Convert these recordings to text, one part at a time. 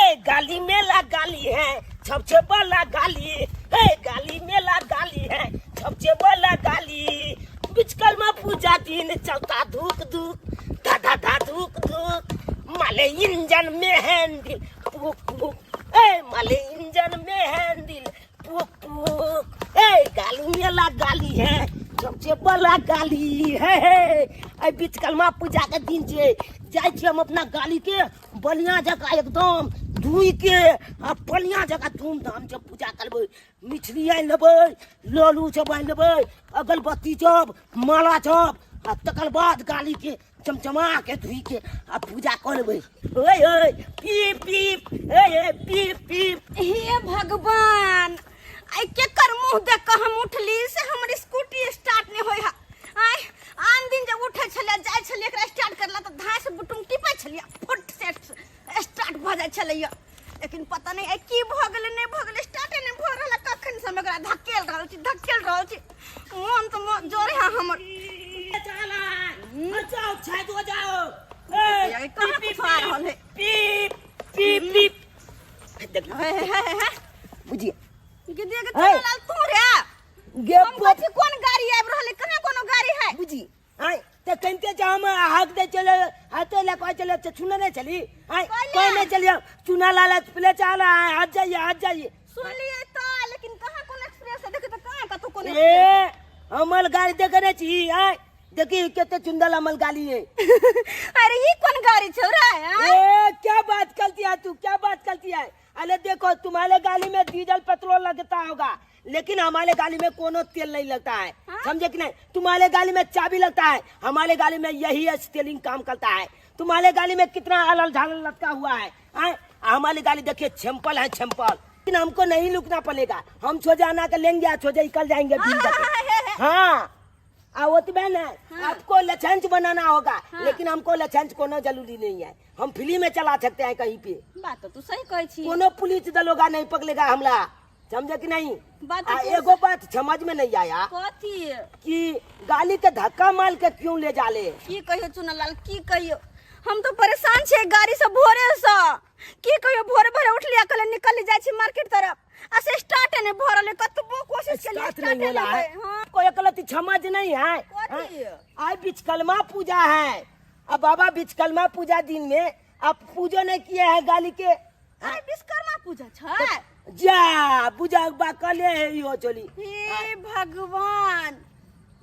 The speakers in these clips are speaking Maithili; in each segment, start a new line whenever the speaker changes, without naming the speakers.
हे गाली मेला गाली है छपछे वाला गाली, हे गाली मेला गाली है छपछे वाला गाली। बिचकल में पूजा दिन चलता धूक धूक धा धा धा धूक धूक, माले इंजन में हैंडल पुक पुक, ए माले इंजन में हैंडल पुक पुक, ए गाली मेला गाली है सबसे बड़ा गाली है। ए बिचकलमा पूजा के दिन छे, जाइ छी हम अपना गाली के बढ़िया जगह एकदम धोइ के आ बढ़िया जगह धूमधाम से पूजा करबै, मछली आनि लेबै, ललू सब आनि लेबै, अगरबत्ती सब, माला सब, आ तकर बाद गाली के चमचमा के धोइ के आ पूजा कऽ लेबै। ओए ओए पीप पीप, ओए ओए पीप पीप।
हे भगवान, आइ केकर मुंह देख कऽ हम उठली से हमर स्कूटी स्टार्ट नहि होइ है। आइ आन दिन जब उठै छलियै जाइ छलियै एकरा स्टार्ट करला तऽ धाय से बुटुम टिपै छलियै फुट से स्टार्ट भऽ जाइ छलैया, लेकिन पता नहि आइ की भऽ गेलै नहि भऽ गेलै, स्टार्टे नहि भऽ रहल है। कखन से हम एकरा धकेल रहल छी धकेल रहल छी, मोन तऽ मोन जोरे है हमर।
जाओ छाई दो जाओ।
ए, कहाँ कुछ आ रहल है?
पीप पीप पीप। देख
हे हे हे हे
बुझिए
गे देख
हे।
लाल तू रे
गे
हम कहै छी कोन गाड़ी आबि रहल है, कहाँ कोनो गाड़ी है?
बुझी आय त कनते जा हम हक दे चले हाथे ले कोई चले त चुना नहीं चली आय
कहले।
कोई नहीं चली चुना लाला प्ले चला है, आ जाइए आ जाइए।
सुनलिए त, लेकिन कहाँ कोन एक्सप्रेस है? देखिए त कहाँ कतौ कोन
ए अमल गाड़ी देखने छी आय, देखी केते चुंदल अमल गाड़ी है।
अरे ये कौन गाड़ी छौ रे? आय?
ए क्या बात करती है तू, क्या बात करती है? अरे देखो तुम्हारे गाड़ी में डीजल पेट्रोल लगता होगा, लेकिन हमारे गाड़ी में कोनो तेल नहीं लगता है।
हाँ?
समझे कि नहीं? तुम्हारे गाड़ी में चाबी लगता है, हमारे गाड़ी में यही स्टेयरिंग काम करता है। तुम्हारे गाड़ी में कितना अलल झालल लटका हुआ है, आय? हमारी गाड़ी देखिए छेम्पल है छेम्पल, लेकिन हमको नहीं लुकना पड़ेगा, हम छोजे आना के लेंगे, छोजे निकल जाएंगे
हाँ,
दिन
हाँ,
तक।
हाँ, हाँ, हाँ।
हाँ, आ वो तो बहन है।
हाँ।
आपको लछंच बनाना होगा।
हाँ।
लेकिन हमको लछंच कोनो जरूरी नहीं है, हम फ्री में चला सकते हैं कहीं पे।
बात तो तू सही कहै छी।
कोनो पुलिस दलोगा नहीं पकड़ेगा हमला, समझे कि नहीं?
बात तो
आ,
तू
एगो बात समझ में नहीं आया।
कथी?
कि गाली के धक्का मार के क्यों ले जाले?
की कहियो चुनलाल, की कहियो, हम तो परेशान छियै गाड़ी से भोरे से। की कहियो, भोरे भोरे उठलियै कहलियै निकल जाइ छी मार्केट तरफ, आ से स्टार्ट नहीं भऽ रहल है, कतबो कोशिश केलियै
स्टार्ट
स्टार्ट
नहीं होला
नहीं
है।
होय। हाँ।
कोई गलती समझ नहीं है।
कथी?
हाँ? आइ बिचकलमा पूजा है, अब बाबा बिचकलमा पूजा दिन में आप पूजो नहीं किए है गाली के।
आइ विश्वकर्मा पूजा छै।
जा बुझा बा कले है इहो चली।
हे भगवान,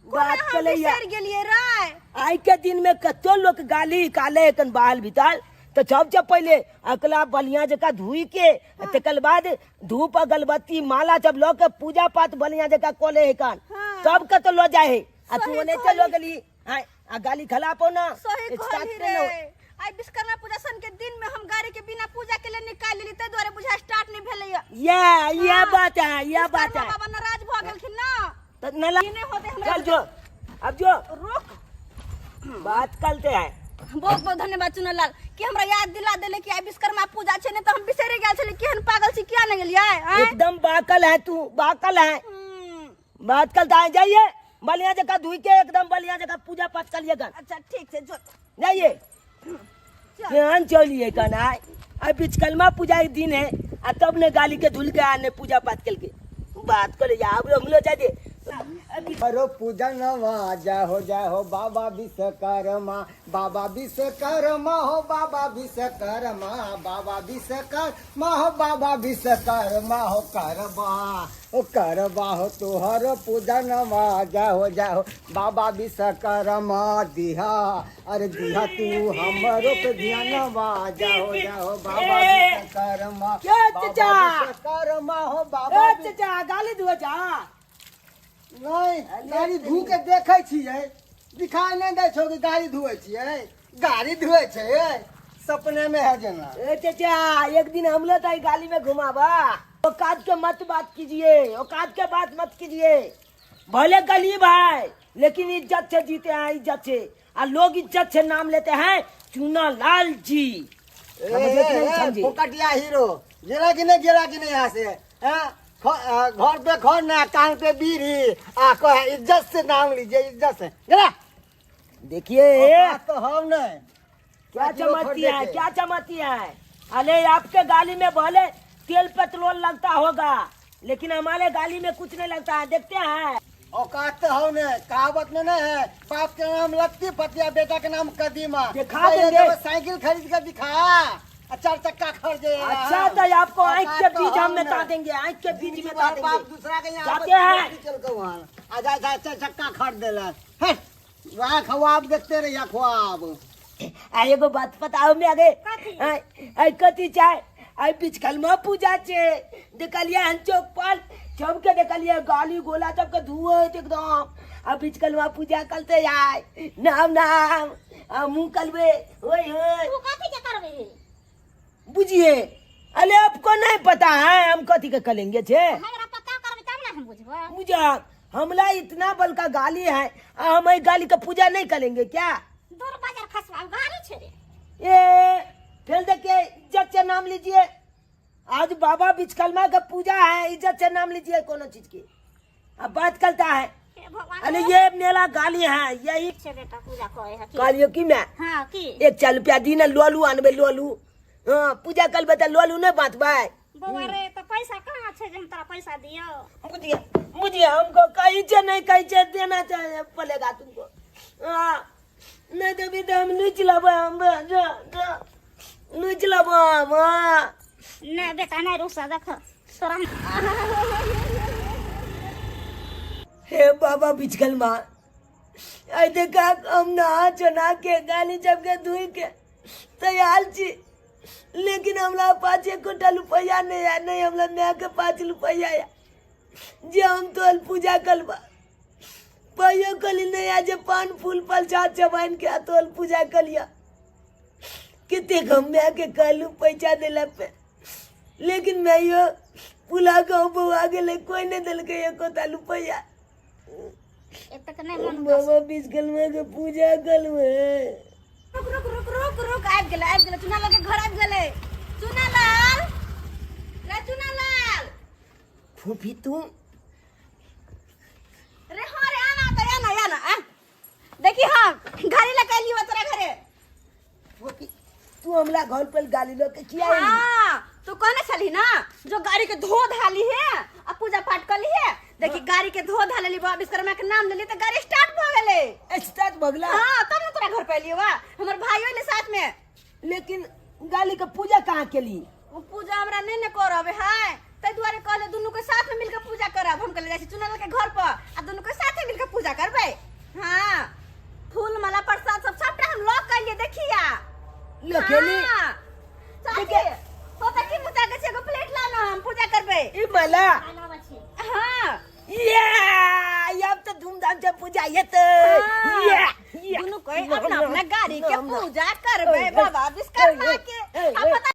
बात
कोना हम
कले या।
बिसरि गेलियै रे।
आइ के दिन में कतो लोग गाली काले कन बाल बिताल तो सब जब पहले अकला बलिया जका धोई के तकर बाद धूप अगरबत्ती माला जब लो के पूजा पाठ बलिया जका कोले है कन।
हाँ।
तब के तो लो जाए है, आ तू
सही
ओने
कहली।
चलो गेली। हाँ, आ गाली खला पो ना।
सही
स्टार्ट
कहली
नहीं
रे।
हो।
आइ विश्वकर्मा पूजा सन के दिन में हम गाड़ी के बिना पूजा के लिए निकाल लेली, ताहि दुआरे बुझा स्टार्ट नहीं भेलैया।
ये
हाँ।
बात है, ये बात
विश्वकर्मा
है।
बाबा नाराज भऽ गेलखिन ना।
तो नला
ई नहि होतै हमरा।
चल जो, अब जो
रोक,
बात करते हैं।
बहुत बहुत धन्यवाद चुनलाल कि हमरा याद दिला देले कि आइ विश्वकर्मा पूजा छै, नहीं तो हम बिसरि गेल छली। केहन पागल छी, किया नहीं गेलियै? आँय?
एकदम बाकल है तू, बाकल है।
हम्म।
बात करता है, जाइए बलिया जगह धुई के एकदम बलिया जगह पूजा पाठ करिए गन।
अच्छा ठीक छै, जो
जाइए।
चल।
केहन चलिए गन आय, आइ बिचकलमा पूजा के दिन है, आ तब ने गाली के धुल के आने पूजा पाठ करके बात करे जा। अब हम लोग जाइए।
करो पूजा नवा जय हो बाबा विश्वकर्मा, बाबा विश्वकर्मा हो बाबा विश्वकर्मा, बाबा विश्वकर्मा हो बाबा विश्वकर्मा हो करबा ओ करबा हो तोहर पूजा नवा जय हो बाबा विश्वकर्मा दिहा, अरे दिहा तू हमरो पे ध्यानवा जय हो बाबा विश्वकर्मा,
क्या
बाबा
चचा?
विश्वकर्मा हो बाबा
ए चचा गाली दुआ जा।
नहीं, गाड़ी धू के देखै छियै, दिखाई नहीं दै छौ कि गाड़ी धुए छियै, गाड़ी धुए छै सपने में है जेना।
ए चचा एक दिन हम लोग ताई गाली में घुमाबा, औकात के मत बात कीजिए, औकात के बात मत कीजिए। भले गरीब है लेकिन इज्जत से जीते हैं, इज्जत से, और लोग इज्जत से नाम लेते हैं चूना लाल जी।
ए,
समझे कि नहीं
ए,
समझे?
फोकटिया हीरो गेला कि नहीं, गेला कि नहीं यहाँ से? हैं? घर पे घर ना, कान पे बीड़ी, आ कहे इज्जत से नाम लीजिए, इज्जत से। गेला?
देखिए।
औकात तो हम नहीं।
क्या
किलो
चमकती है,
खरीदे के।
क्या चमकती है? अरे आपके गाली में भले तेल पेट्रोल लगता होगा, लेकिन हमारे गाली में कुछ नहीं लगता है। देखते हैं।
औकात तो हो ने, कहावत में नहीं है, बाप के नाम लगती पतिया, बेटा के नाम कदीमा।
दिखा
पहले
देंगे।
जब साइकिल खरीद के दिखा, आ चार चक्का खरीदे।
अच्छा तो आपको आँख के
औकात तो
बीज हम
हो ने।
बता देंगे, आँख के बीज
जिंदगी
बता
भर बाप
देंगे।
दूसरा के यहाँ
जाते
पर
हैं।
चल के वहाँ आ जा, जा चार चक्का खरीद देला। हट, वहाँ ख्वाब देखते रहिया ख्वाब।
आ एगो बात बताओ में आगे।
कथी?
आई कथी चाहे आई बिचकलमा पूजा छे देखलिए हन चौक पर सबके देखलिए गाली गोला सबके धुए एकदम। आ बिचकलमा पूजा करते आय नाम नाम आ मुंह कलबे ओए ओए।
तू कथी के करबे?
बुझिए अरे आपको नहीं पता है हम कथी के करेंगे छे।
हमरा पता करबे तब ना हम बुझबो।
बुझा हमला इतना बल का गाली है, आ हम ई गाली का पूजा नहीं करेंगे क्या?
दूर बाजार खसवा गाली छे रे।
ये फिर देखिए इज्जत से नाम लीजिए। आज बाबा विश्वकर्मा का पूजा है, इज्जत से नाम लीजिए कोनो चीज की। अब बात करता है।
हे भगवान।
अरे ये मेला गाली है यही
छे बेटा पूजा करे है की?
कहलियो की मैं?
हाँ की?
एक चार रुपया दी ना लोलू आनबे लोलू। हाँ पूजा करबे त लोलू नहीं बांटबै।
बौआ रे तो पैसा कहाँ छे जे हम तोरा पैसा दियो?
बुझिए बुझिए हमको कहीं से नहीं कहीं से देना चाहिए पड़ेगा तुमको। हाँ नहीं देबी तो हम नहीं चलाबे, हम जा जा नहीं चलाबे हम। हाँ
नहीं बेटा नहीं रुसा देख तोरा।
हे बाबा विश्वकर्मा आई देखा हम नहा चना के गाली जब के धोई के तैयार छी, लेकिन हमरा पास एकोटा रुपया नहीं है, नहीं हमरा माय के पास रुपया है जे हम तोहर पूजा करबा। पाइयो कली नहीं है जे पान फूल प्रसाद चबाइन के तोहर पूजा कलिया। कितने हम माय के कहलू पैसा दिला पे, लेकिन मैं यो पुला गाँव बउआ गेलै कोई नहीं देलकै एकोटा रुपया।
एतक नहीं मन
बाबा विश्वकर्मा के पूजा करबै।
रुक रुक रुक रुक रुक आबि गेलै आबि गेलै चुना लाल के घर आबि गेलै। चुना लाल रे चुना लाल।
फूफी तू
रे हाँ रे आना तो आना आना आ देखी हाँ गाड़ी लगा लियो तोरा घरे।
फूफी तू हमला घर पर गाली लो के किया आइली?
हाँ तू कहने छली ना जो गाड़ी के धो धाली है आ पूजा पाठ कर ली है। देखी गाड़ी के धो धाले ली बाबा विश्वकर्मा के नाम लेली तो गाड़ी स्टार्ट भ गेलै।
स्टार्ट भ गेला?
हाँ तब ना तोरा घर पे लियो वा हमर भाई होले साथ में।
लेकिन गाली के पूजा कहाँ केली?
वो पूजा हमरा नहीं ने करब है तै दुआरे कहले दुनू के साथ में मिलके पूजा करब। हम कहले जाइ छी चुनल के घर पर आ दुनू के साथे मिलके पूजा करबै। हाँ फूल माला प्रसाद सब सबटा हम लऽ के अलियै देखिया।
लऽ के अयली?
हाँ। चाची, तो देखी मुता के छै एगो प्लेट ला ना हम पूजा करबै।
ई माला?
हाँ।
ये अब तो धूमधाम से पूजा हेतै।
हाँ।
ये, ये।
दुनू कोई अपना अपना गाड़ी के
नाम, नाम।
पूजा करबै
ओए,
बाबा विश्वकर्मा
ओए,
के।
ओए,
आ
ओए।
पता